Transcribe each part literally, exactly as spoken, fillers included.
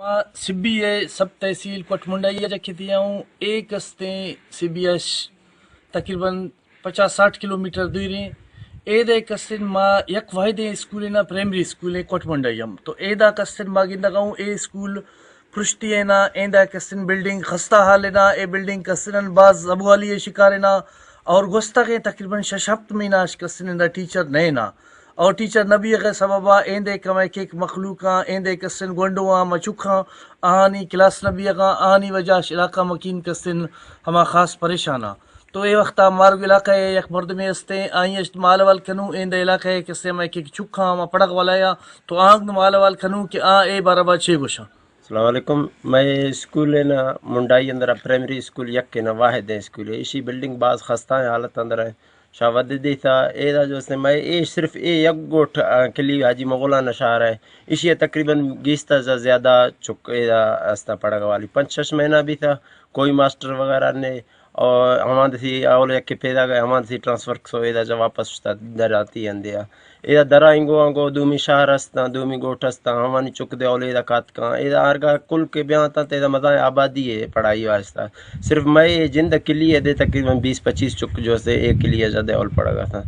سبی اے سب تحصیل کٹھ منڈائی اچ کھتی آؤں۔ اے کستیں سبی اش تقریباً پچاس ساٹھ کلومیٹر دور ہیں۔ اے دے کستن ما یک واحد اسکول نا، پرائمری اسکول ہے کٹھ منڈائی ہم۔ تو اے دا کستن ما گندگاؤں اے اسکول پرشتی ہے نا، اے دا کستن بلڈنگ خستہ حال ہے نا، اے بلڈنگ کستن باز زبوالی شکار ہے نا، اور گوستہ کے تقریباً شش ہفت مہینہ اش کستن دا ٹیچر نئے نا۔ اور ٹیچر نہ بیغ سبب آ ایندے کمائے کیک مخلوقاں ایندے کسن گونڈواں مچکھاں آہانی کلاس نہ بیغاں آہانی وجہ اش علاقہ مکین کسن ہما خاص پریشان آ۔ تو اے وخت آ مارگ علاقہ اے یک مردمے استیں آئیں اش مال وال کنوں ایندے علاقہ اے کسے میں کیک چکھاں ہما پڑغ والا یا تو آنگ مال وال کنوں کہ آ اے بارہ با چے گوشاں۔ السلام علیکم۔ میں اسکول ہے نا منڈائی اندر پرائمری اسکول یک ہے نا واحد ہے اسکول ہے، اسی بلڈنگ باز خستہ ہے حالت اندر ہے۔ شاہ ودی تھا اے دا جو اس نے میں اے صرف اے یک گوٹھ آ، کلی حاجی مغولانہ شہر ہے۔ ایشی تقریباً گیستا زا زیادہ چک اے دا استا پڑھا والی پنج شش مہینہ بھی تھا، کوئی ماسٹر وغیرہ نے۔ اور ہمان دسی اول یک پیدا گئے ہمان دسی ٹرانسفر سو اے دا جا واپس شتا در آتی اندے آ۔ اے دا درا انگو انگو دومی شہر استا دومی گوٹھ استا ہمانی چک دے اول اے دا کات کاں اے دا ارگا کل کے بیان تا تے دا مزہ آبادی ہے پڑھائی واسطہ۔ صرف میں اے جند کلی ہے دے تقریباً بیس پچیس چک جو سے اے کلی ہے جا دے اول پڑھا گا تھا۔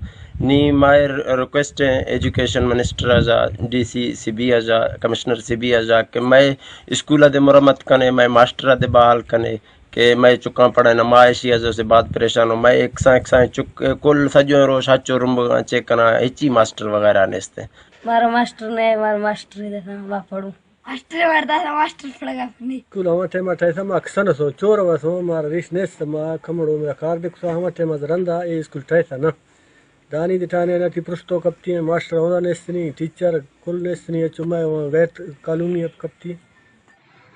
نی مائے ریکویسٹ ہے ایجوکیشن منسٹر آ جا، ڈی سی سبی آ جا، کمشنر سبی آ جا کہ مائے اسکول دے مرمت کنے، مائے ماسٹر دے بحال کنے کہ مائے چکاں پڑھائنا، ماں ایشی آ جا سے بعد پریشان ہو، مائے ایک سائیں ایک سائیں چک کل سجو روش ہچو رمب چیک کنا ہچی ماسٹر وغیرہ نیستے۔ مارو ماسٹر نے مارو ماسٹر دے سامنے پڑھوں۔ ماسٹر وردا تھا ماسٹر پڑھا گا نہیں۔ کل ہوا ٹائم اٹھائے سا ما اکسن سو چور ہوا سو مار ریش نیس ما کھمڑو میرا کار دکھ سا ہوا ٹائم از رندا اے اسکول ٹھائے سا نا۔ دانی دٹھانے نا تی پرشتو کپتی ہیں ماسٹر ہوندا نیسنی ٹیچر کل نیسنی اچو میں وہاں غیر کالونی اب کپتی۔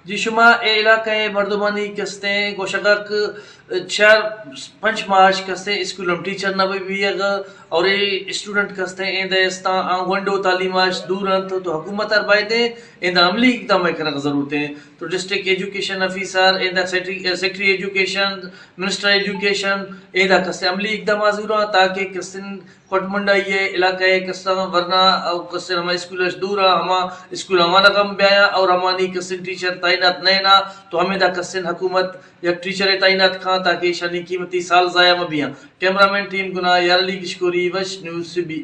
جی شما اے علاقہ اے مردمانی کستیں گوشگک چار پنچ ماہ اش کستیں اسکول ہم ٹیچر نہ بھی بیگ اور اے اسٹوڈنٹ کستیں ایں دے استاں آں ونڈو تعلیم اش دور انت تو حکومت ار بائدیں ایں دا عملی اقدام اے کرنگ ضرورت اے۔ تو ڈسٹرکٹ ایجوکیشن آفیسر ایں دا سیکرٹری ایجوکیشن، منسٹر ایجوکیشن ایں دا کستیں عملی اقدام آ ضرورت آں تاکہ کستیں کٹ منڈائی اے علاقہ اے کستاں ورنہ او کستیں ہما اسکول اش دور آں ہما اسکول ہما رقم بیایا اور ہمانی کستیں ٹیچر تعینات نئے نا تو ہمیں دا کستیں حکومت یک ٹیچر تعینات کھاں تاکہ ایشانی قیمتی سال ضائع مہ بیاں۔ کیمرہ مین ٹیم گنا یار علی کشکوری وش نیوز سبی۔